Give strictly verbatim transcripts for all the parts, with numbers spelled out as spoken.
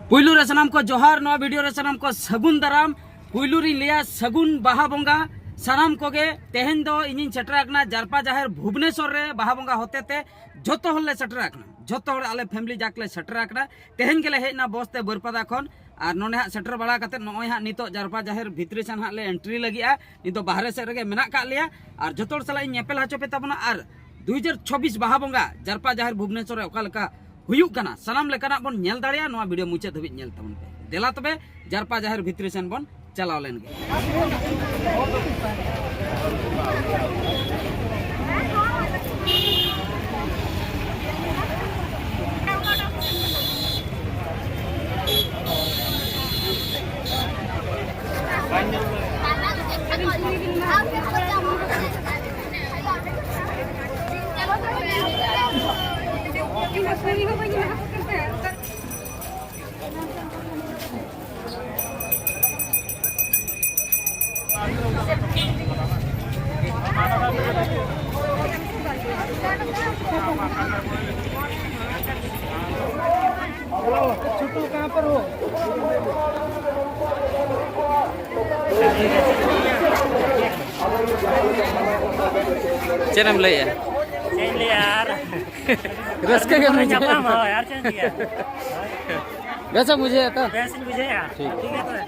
ᱯᱩᱭᱞᱩ ᱨᱮ ᱥᱟᱱᱟᱢ ᱠᱚ ᱡᱚᱦᱟᱨ, ᱱᱚᱣᱟ ᱵᱷᱤᱰᱤᱭᱳ ᱨᱮ ᱥᱟᱱᱟᱢ ᱠᱚ ᱥᱟᱹᱜᱩᱱ ᱫᱟᱨᱟᱢ᱾ ᱯᱩᱭᱞᱩ ᱨᱤᱧ ᱞᱟᱹᱭᱟ ᱥᱟᱹᱜᱩᱱ ᱵᱟᱦᱟ ᱵᱚᱸᱜᱟ ᱥᱟᱱᱟᱢ ᱠᱚᱜᱮ᱾ ᱛᱮᱦᱮᱧ ᱫᱚ ᱤᱧᱤᱧ ᱥᱮᱴᱮᱨ ᱟᱠᱟᱱᱟ ᱡᱟᱨᱯᱟ ᱡᱟᱦᱮᱨ ᱵᱷᱩᱵᱽᱱᱮᱥᱚᱨ ᱨᱮ ᱵᱟᱦᱟ ᱵᱚᱸᱜᱟ ᱦᱚᱛᱮ ᱛᱮ ᱡᱷᱚᱛᱚ ᱦᱚᱲ ᱞᱮ ᱥᱮᱴᱮᱨ ᱟᱠᱟᱱᱟ, ᱡᱷᱚᱛᱚ ᱦᱚᱲ ᱟᱞᱮ ᱯᱷᱮᱢᱤᱞᱤ ᱡᱟᱠ ᱞᱮ ᱥᱮᱴᱮᱨ ᱟᱠᱟᱱᱟ᱾ ᱛᱮᱦᱮᱧ ᱜᱮᱞᱮ ᱦᱮᱡ ᱮᱱᱟ ᱵᱚᱥ ᱛᱮ ᱵᱟᱹᱨᱯᱟᱫᱟ ᱠᱷᱚᱱ, ᱟᱨ ᱱᱚᱰᱮ ᱦᱟᱸᱜ ᱥᱮᱴᱮᱨ ᱵᱟᱲᱟ ᱠᱟᱛᱮ ᱱᱚᱜᱼᱚᱭ ᱦᱟᱸᱜ ᱱᱤᱛᱚᱜ ᱡᱟᱨᱯᱟ ᱡᱟᱦᱮᱨ ᱵᱷᱤᱛᱨᱤ ᱥᱮᱱ ᱦᱟᱸᱜ ᱞᱮ ᱮᱱᱴᱨᱤ ᱞᱟᱹᱜᱤᱫᱼᱟ᱾ ᱱᱤᱛᱚᱜ ᱵᱟᱦᱨᱮ ᱥᱮᱫ ᱨᱮᱜᱮ ᱢᱮᱱᱟᱜ ᱠᱟᱜ ᱞᱮᱭᱟ, ᱟᱨ ᱡᱷᱚᱛᱚ ᱦᱚᱲ ᱥᱟᱞᱟᱜ ᱤᱧ ᱧᱮᱯᱮᱞ ᱦᱚᱪᱚ ᱯᱮ ᱛᱟᱵᱚᱱᱟ᱾ ᱟᱨ ᱫᱩ ᱦᱟᱡᱟᱨ ᱪᱷᱚᱵᱵᱤᱥ ᱵᱟᱦᱟ ᱵᱚᱸᱜᱟ ᱡᱟᱨᱯᱟ ᱡᱟᱦᱮᱨ ᱵᱷᱩᱵᱽᱱᱮᱥᱚᱨ ᱨᱮ ᱚᱠᱟ ᱞᱮᱠᱟ ᱦᱩᱭᱩᱜ ᱠᱟᱱᱟ, ᱥᱟᱱᱟᱢ ᱞᱮᱠᱟᱱᱟᱜ ᱵᱚᱱ ᱧᱮᱞ ᱫᱟᱲᱮᱭᱟᱜᱼᱟ ᱱᱚᱣᱟ ᱵᱷᱤᱰᱤᱭᱳ ᱢᱩᱪᱟᱹᱫ ᱫᱷᱟᱹᱵᱤᱡ ᱧᱮᱞ ᱛᱟᱵᱚᱱ ᱯᱮ᱾ ᱫᱮᱞᱟ ᱛᱚᱵᱮ ᱡᱟᱨᱯᱟ ᱡᱟᱦᱮᱨ ᱵᱷᱤᱛᱨᱤ ᱥᱮᱱ ᱵᱚᱱ ᱪᱟᱞᱟᱣ ᱞᱮᱱ ᱜᱮ᱾ छोटू, कहाँ पर हो? ᱪᱮᱫ ᱮᱢ ᱞᱟᱹᱭᱮᱜᱼᱟ? ᱪᱮᱫ ᱤᱧ ᱞᱟᱹᱭᱟ ᱟᱨ? ᱨᱟᱹᱥᱠᱟᱹ ᱜᱮ ᱵᱩᱡᱷᱟᱹᱜ ᱧᱟᱯᱟᱢ, ᱦᱳᱭ, ᱟᱨ ᱪᱮᱫ ᱮᱢ ᱪᱤᱠᱟᱹᱭᱟ? ᱵᱮᱥ ᱮᱢ ᱵᱩᱡᱷᱟᱹᱣᱮᱫᱼᱟ ᱛᱚ? ᱵᱮᱥ ᱤᱧ ᱵᱩᱡᱷᱟᱹᱣᱮᱫᱼᱟ᱾ ᱴᱷᱤᱠ᱾ ᱴᱷᱤᱠ ᱜᱮᱭᱟ ᱛᱚᱵᱮ᱾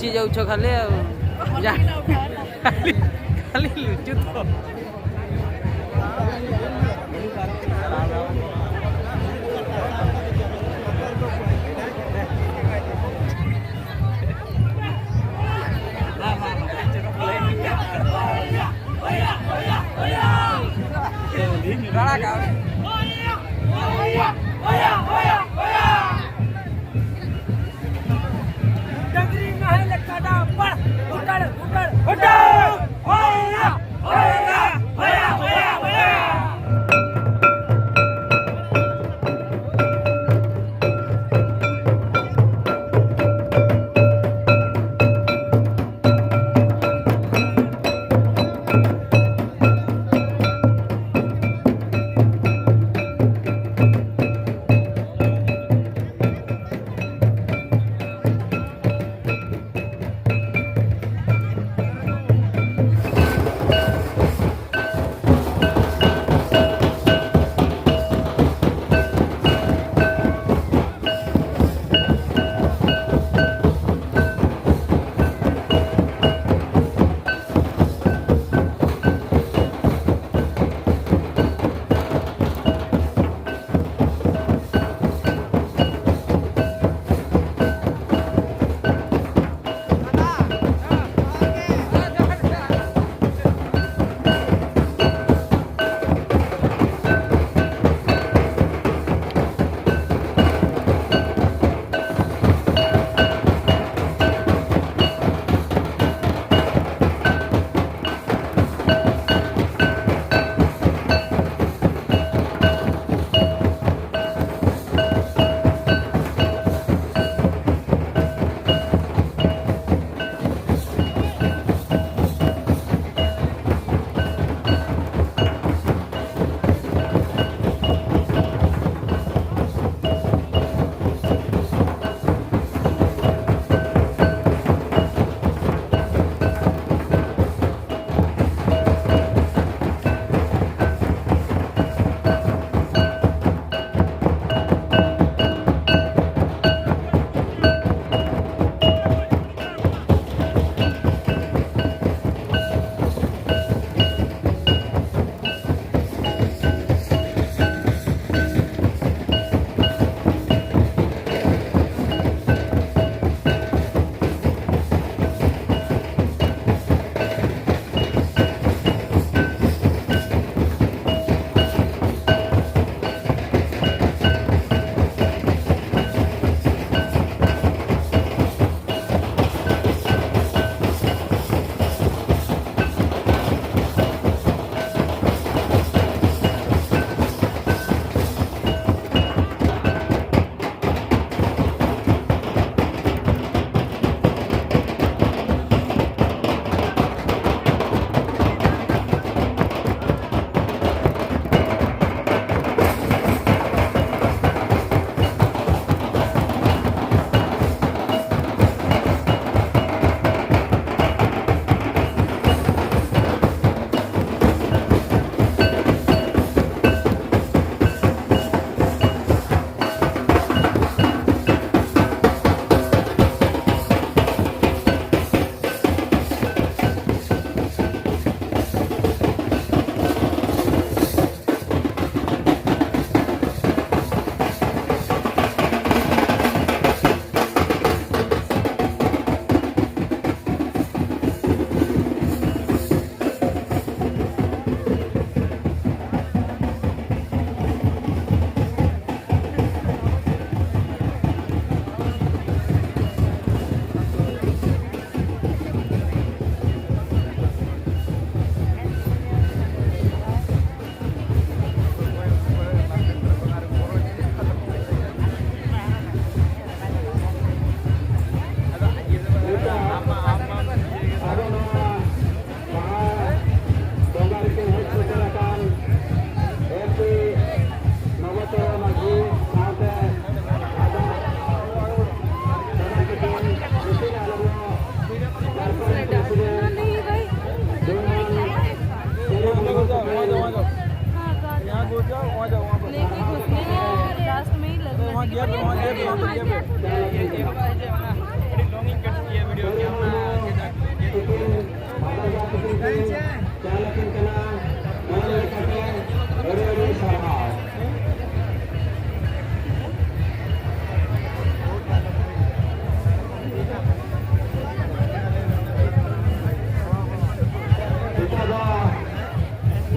ᱪᱮᱫ ᱡᱟᱣ ᱪᱚ ᱠᱷᱟᱹᱞᱤ ᱟᱨ ᱡᱟ-, ᱠᱷᱟᱹᱞᱤ, ᱠᱷᱟᱹᱞᱤ ᱞᱩᱪᱩ ᱛᱚ᱾ ᱰᱟᱝᱨᱤ ᱱᱟᱦᱮᱞ ᱠᱟᱰᱟ ᱯᱟᱲ, ᱦᱩᱴᱟᱲ, ᱦᱩᱴᱟᱲ, ᱦᱩᱴᱟᱲ! ᱦᱳᱭᱟ! ᱦᱳᱭᱟ! ᱦᱳᱭᱟ! ᱦᱳᱭᱟ! ᱦᱳᱭᱟ!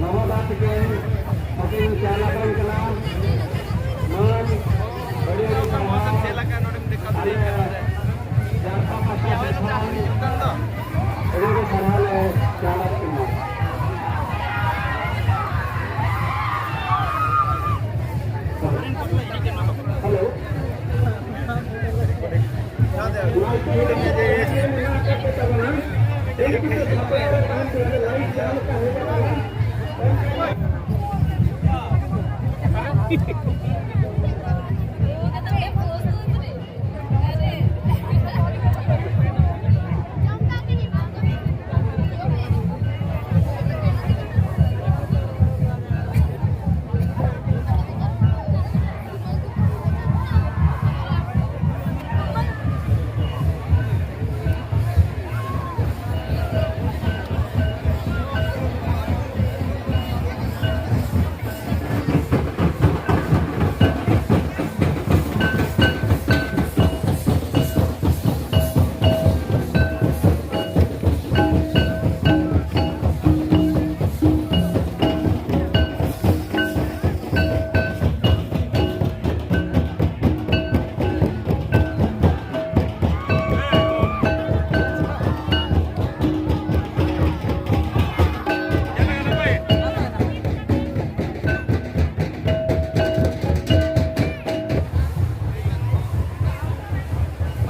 ᱱᱚᱣᱟ ᱫᱟᱜ ᱛᱮᱜᱮ ᱟᱹᱵᱤᱱ ᱪᱟᱞᱟᱜ ᱠᱟᱱ ᱠᱟᱱᱟ᱾ ᱢᱟᱹᱱ ᱟᱹᱰᱤ ᱟᱹᱰᱤ ᱥᱟᱨᱦᱟᱣ᱾ ᱟᱞᱮ ᱡᱟᱨᱯᱟ ᱯᱟᱥᱴᱟ ᱥᱮᱫ ᱠᱷᱚᱱ ᱟᱹᱰᱤ ᱟᱹᱰᱤ ᱥᱟᱨᱦᱟᱣ ᱞᱮ ᱪᱟᱞᱟᱜ ᱠᱟᱱᱟ᱾ ᱦᱮᱞᱳ᱾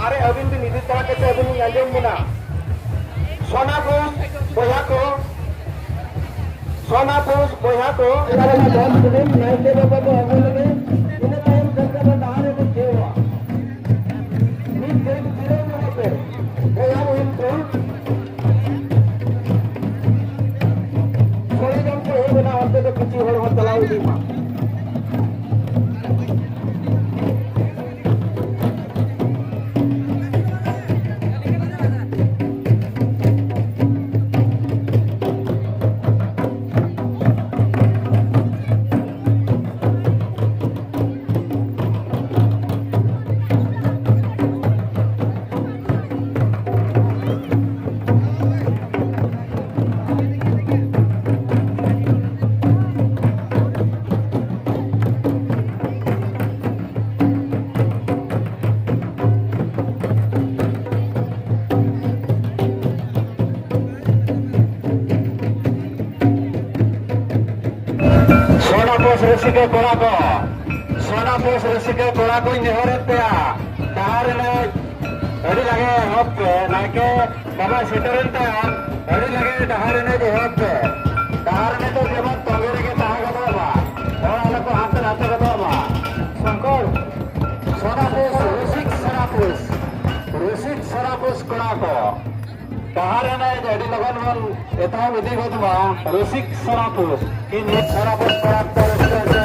ᱟᱨᱮ ᱟᱹᱵᱤᱱ ᱵᱤᱱ ᱤᱫᱤ ᱛᱚᱨᱟ ᱠᱟᱛᱮ ᱟᱹᱵᱤᱱ ᱞᱤᱧ ᱟᱸᱡᱚᱢ ᱵᱤᱱᱟ᱾ ᱥᱚᱱᱟ ᱜᱷᱳᱥ ᱵᱚᱭᱦᱟ ᱠᱚ, ᱥᱚᱱᱟ ᱜᱷᱳᱥ ᱵᱚᱭᱦᱟ ᱠᱚ᱾ ᱱᱟᱭᱠᱮ ᱵᱟᱵᱟ ᱵᱚ ᱟᱹᱜᱩ ᱞᱮᱫᱮ, ᱤᱱᱟᱹ ᱛᱟᱭᱚᱢ ᱥᱮᱫ ᱨᱮ ᱰᱟᱦᱟᱨ ᱨᱮᱵᱚ ᱛᱷᱤᱭᱟᱹᱣᱟ᱾ ᱢᱤᱫ ᱜᱷᱟᱹᱲᱤᱡ ᱡᱤᱨᱟᱹᱣ ᱧᱚᱜᱚᱜ ᱯᱮ᱾ ᱵᱚᱭᱦᱟ ᱵᱚᱦᱤᱱ ᱠᱚ, ᱥᱚᱲᱮ ᱡᱚᱢ ᱠᱚ ᱮᱦᱚᱵ ᱮᱱᱟ, ᱚᱱᱛᱮ ᱫᱚ ᱠᱤᱪᱷᱩ ᱦᱚᱲ ᱦᱚᱸ ᱪᱟᱞᱟᱣ ᱤᱫᱤᱜ ᱢᱟ᱾ ᱯᱳᱥ ᱨᱩᱥᱤᱠᱟ ᱠᱚᱲᱟ ᱠᱚ, ᱥᱚᱱᱟ ᱯᱳᱥ ᱨᱩᱥᱤᱠᱟ ᱠᱚᱲᱟ ᱠᱚᱧ ᱱᱮᱦᱚᱨᱮᱫ ᱯᱮᱭᱟ, ᱰᱟᱦᱟᱨ ᱮᱱᱮᱡ ᱟᱹᱰᱤ ᱞᱟᱜᱮ ᱮᱦᱚᱵ ᱯᱮ᱾ ᱱᱟᱭᱠᱮ ᱵᱟᱵᱟᱭ ᱥᱮᱴᱮᱨᱮᱱ ᱛᱟᱭᱟ, ᱟᱹᱰᱤ ᱞᱟᱜᱮ ᱰᱟᱦᱟᱨ ᱮᱱᱮᱡ ᱮᱦᱚᱵ ᱯᱮ᱾ ᱰᱟᱦᱟᱨ ᱮᱱᱮᱡ ᱫᱚ ᱡᱮᱢᱚᱱ ᱛᱚᱸᱜᱮ ᱨᱮᱜᱮ ᱛᱟᱦᱮᱸ ᱜᱚᱫᱚᱜ ᱢᱟ, ᱦᱚᱲ ᱟᱞᱚ ᱠᱚ ᱦᱟᱱᱛᱮ ᱱᱟᱛᱮ ᱜᱚᱫᱚᱜ ᱢᱟ᱾ ᱥᱚᱝᱠᱚᱨ, ᱥᱚᱱᱟ ᱯᱳᱥ ᱨᱩᱥᱤᱠ ᱥᱚᱱᱟ ᱯᱳᱥ, ᱨᱩᱥᱤᱠ ᱥᱚᱱᱟ ᱯᱳᱥ ᱠᱚᱲᱟ ᱠᱚ, ᱰᱟᱦᱟᱨ ᱮᱱᱮᱡ ᱟᱹᱰᱤ ᱞᱚᱜᱚᱱ ᱵᱚᱱ ᱮᱛᱚᱦᱚᱵ ᱤᱫᱤ ᱜᱚᱫ ᱢᱟ᱾ ᱨᱩᱥᱤᱠ ᱥᱚᱱᱟ ᱯᱳᱥ, ᱤᱧ ᱥᱚᱱᱟ ᱯᱳᱥ ᱠᱚᱲᱟ ᱠᱚ ᱨᱟᱹᱥᱠᱟᱹ